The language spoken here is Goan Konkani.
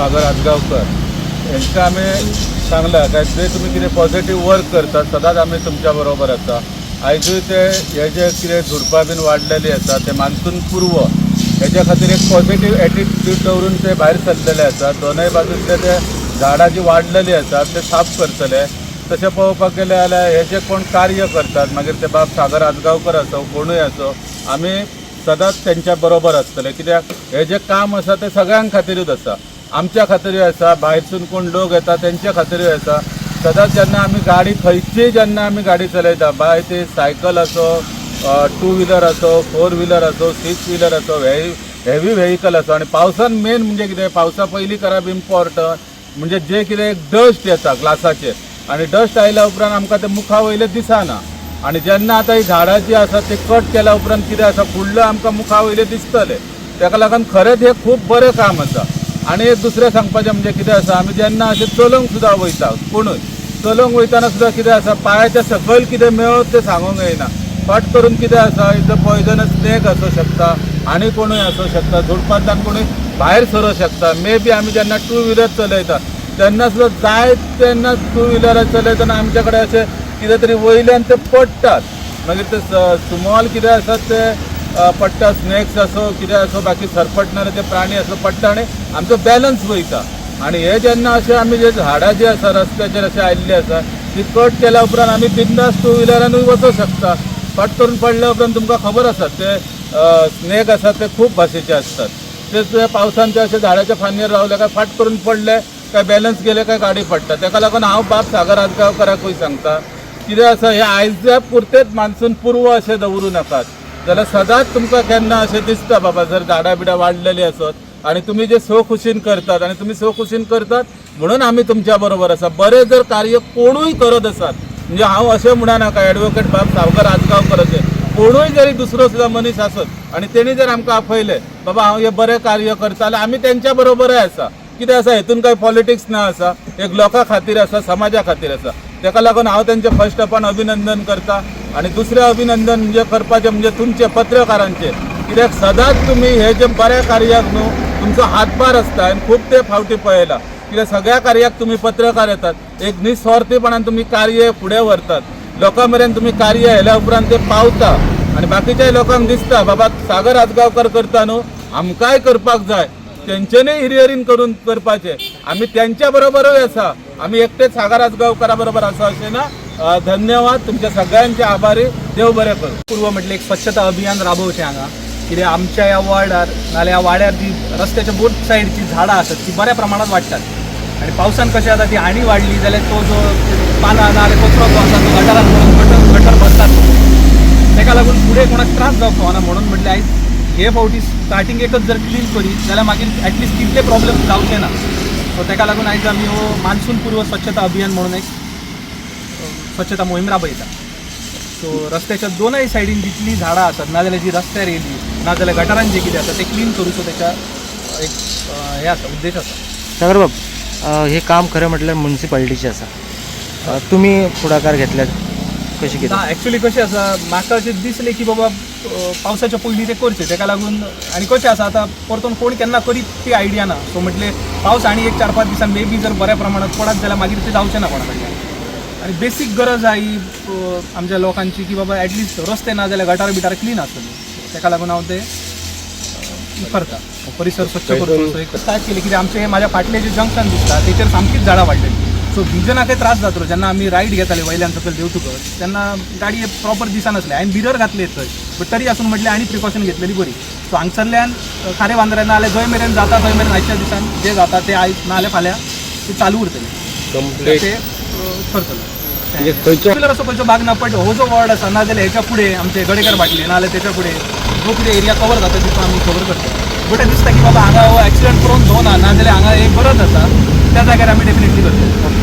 सागर आजगांवकर हेंकां आमी सांगलां काय जे तुमी कितें पॉझिटीव वर्क करतात, सदांच आमी तुमच्या बरोबर आसा. आयजूय ते हे जे कितें झुडपां बीन वाडलेली आसा, ते मान्सून पूर्व हेज्या खातीर एक पॉझिटीव एटिट्यूड दवरून ते भायर सरलेले आसा. दोनय बाजूंतले ते झाडां जी वाडलेली आसा ते साफ करतले. तशें पळोवपाक गेलें जाल्यार हे जे कोण कार्य करतात, मागीर ते बाब सागर आजगांवकर आसो, कोणूय आसो, आमी सदांच तेंच्या बरोबर आसतले, कित्याक हे जे काम आसा ते सगळ्यां खातीरूच आसा. आमच्या खातीरूय आसा, भायरसून कोण लोक येता तेंच्या खातीरूय आसा. सदांच जेन्ना आमी गाडी खंयचीय, जेन्ना आमी गाडी चलयता, बाय ती सायकल आसो, टू व्हिलर आसो, फोर व्हिलर आसो, सिक्स व्हिलर आसो, हेवी व्हेकल आसो, आनी पावसान मेन म्हणजे कितें, पावसा पयलीं करप इम्पॉर्टंट म्हणजे जे कितें एक डस्ट येता ग्लासाचेर आनी डस्ट आयल्या उपरांत आमकां ते मुखा वयले दिसना. आनी जेन्ना आतां ही झाडां जी आसा ती कट केल्या उपरांत कितें आसा, फुडलो आमकां मुखा वयले दिसतले. ताका लागून खरेंच हें खूब बरें काम आसा. आनी एक दुसरें सांगपाचें म्हणजे कितें आसा, आमी जेन्ना अशें चलोवंक सुद्दां वयता, कोणूय चलोवंक वयतना सुद्दां कितें आसा, पांयाच्या सकयल कितें मेळत तें सांगूंक येना. फट करून कितें आसा, is a poisonous snake आसूं शकता आनी कोणूय आसूं शकता, झुडपांतल्यान कोणूय भायर सरूं शकता. मे बी आमी जेन्ना टू व्हिलर चलयता तेन्ना सुद्दां, जाय तेन्ना टू व्हिलर चलयतना आमच्या कडेन अशें कितें तरी वयल्यान ते पडटात. मागीर ते स्मॉल कितें आसा ते पडटा, स्नेक्स आसो, कितें आसो, बाकी सरपटणारे ते प्राणी आसो, पडटा आनी आमचो बॅलन्स वयता. आनी हे जेन्ना अशें आमी जे झाडां जी आसा रस्त्याचेर अशें आयिल्ली आसा, ती कट केल्या उपरांत आमी बिंदास टू व्हिलरानूय वचोंक शकता. फट करून पडल्या उपरांत तुमकां खबर आसा, ते स्नेक आसा ते खूब भाशेचे आसतात. ते तुवें पावसान ते अशे झाडाच्या फांदयेर रावले काय फाट करून पडले काय बॅलन्स गेले काय गाडी पडटा. ताका लागून हांव बाब सागर आजगांवकराकूय सांगता, कितें आसा, हे आयज पुरतेच मान्सून पूर्व अशें दवरूं नाकात, जाल्यार सदांच तुमकां केन्ना अशें दिसता बाबा जर झाडां बिडां वाडलेली आसत आनी तुमी जे सो खुशीन करतात, आनी तुमी सो खुशीन करतात म्हणून आमी तुमच्या बरोबर आसा. बरें जर कार्य कोणूय करत आसात, म्हणजे हांव अशें म्हणना काय एडवोकेट बाब सावकर आजगांवकर अशें, कोणूय जरी दुसरो सुद्दां मनीस आसत आनी तेणी जर आमकां आपयलें, बाबा हांव हें बरें कार्य करता, जाल्यार आमी तेंच्या बरोबरय आसा. कितें आसा, हेतून कांय पॉलिटिक्स ना आसा, एक लोकां खातीर आसा, समाजा खातीर आसा. ताका लागून हांव तेंचें फर्स्ट ऑफ ऑल अभिनंदन करता. आनी दुसरें अभिनंदन म्हणजे करपाचें म्हणजे तुमचे पत्रकारांचे, कित्याक सदांच तुमी हे जे बऱ्या कार्याक न्हू तुमचो हातभार आसता. आनी खूब ते फावटी पळयला, कित्याक सगळ्या कार्याक तुमी पत्रकार येतात, एक निस्वार्थीपणान तुमी कार्य फुडें व्हरतात, लोकां मेरेन तुमी कार्य व्हेल्या उपरांत ते पावता आनी बाकीच्याय लोकांक दिसता, बाबा सागर आजगांवकर करता न्हू, आमकांय करपाक जाय, तेंच्यानी हिरियरीन करून करपाचें. आमी तेंच्या बरोबरूय आसा, आमी एकटेच सागर आजगांवकरा बरोबर आसा अशें ना. धन्यवाद, तुमच्या सगळ्यांचे आभारी. देव बरें करूं. पूर्व म्हटलें एक स्वच्छता अभियान राबोवचें हांगा. कित्याक आमच्या ह्या वॉर्डार नाल्यार ह्या वाड्यार जी रस्त्याच्या बोथ सायडची झाडां आसात ती बऱ्या प्रमाणात वाडटात आनी पावसान कशें जाता, ती आनी वाडली जाल्यार तो जो पानां नाल्यार कचरो जो आसा तो गटारान पडून गटर गटर भरतात. ताका लागून फुडें कोणाक त्रास जावंक फावना म्हणून म्हटलें आयज हे फावटी स्टार्टिंगेकच जर क्लीन करीत जाल्यार मागीर एटलिस्ट तितले प्रॉब्लेम जावचे ना. सो ताका लागून आयज आमी हो मान्सून पूर्व स्वच्छता अभियान म्हणून एक स्वच्छता मोहीम राबयता. सो रस्त्याच्या दोनय सायडीन जितलीं झाडां आसात, नाजाल्यार जी रस्त्यार येयली, नाजाल्यार गटारान जे कितें आसा तें क्लीन करूचो तेच्या एक हे आसा, उद्देश आसा. सागरबाब, हे काम खरें म्हटल्यार मुन्सिपाल्टीचें आसा. तुमी फुडाकार घेतल्यात कशें कितें? ना, एक्चुली कशें आसा, म्हाका अशें दिसलें की बाबा पावसाच्या पयलीं तें करचें. तेका लागून आनी कशें आसा, आतां परतून कोण केन्ना करीत ती आयडिया ना. सो म्हटलें पावस आनी एक 4-5 दिसान मे बी जर बऱ्या प्रमाणात पडत जाल्यार मागीर तें जावचें ना कोणा कडल्यान. आनी बेसीक गरज आहा ही आमच्या लोकांची की बाबा एटलिस्ट रस्ते ना जाल्यार गटार बिटार क्लीन आसतले. तेका लागून हांव ते करता, परिसर स्वच्छ करचो असो एक स्टार्ट केली. कित्याक आमचें हे म्हाज्या फाटलें जें जंक्शन दिसता तेचेर सामकीच झाडां वाडलेली. सो विजनाकय त्रास जातलो. जेन्ना आमी रायड घेताले वयल्यान सकयल देंवतकच तेन्ना गाडी प्रॉपर दिसनासली. हांवें मिरर घातले थंय, बट तरी आसून म्हटलें आनी प्रिकॉशन घेतलेली बरी. सो हांगसरल्यान खारे बांद्र्या नाल्यार जंय मेरेन जाता थंय मेरेन आयच्या दिसान जे जाता ते आयज नाल्यार फाल्यां ते चालू उरतले, ते करतले. पर्टिक्युलर असो खंयचो भाग ना, बट हो जो वॉर्ड आसा, नाजाल्यार हेच्या फुडें आमचे गडेकर भाटले, नाजाल्यार तेच्या फुडें जो कितें एरिया कवर जाता तितून आमी कवर करता. बट दिसता की बाबा हांगा हो एक्सिडंट प्रोन झोन आहा, नाजाल्यार हांगा एक गरज आसा, त्या जाग्यार आमी डेफिनेटली करतले.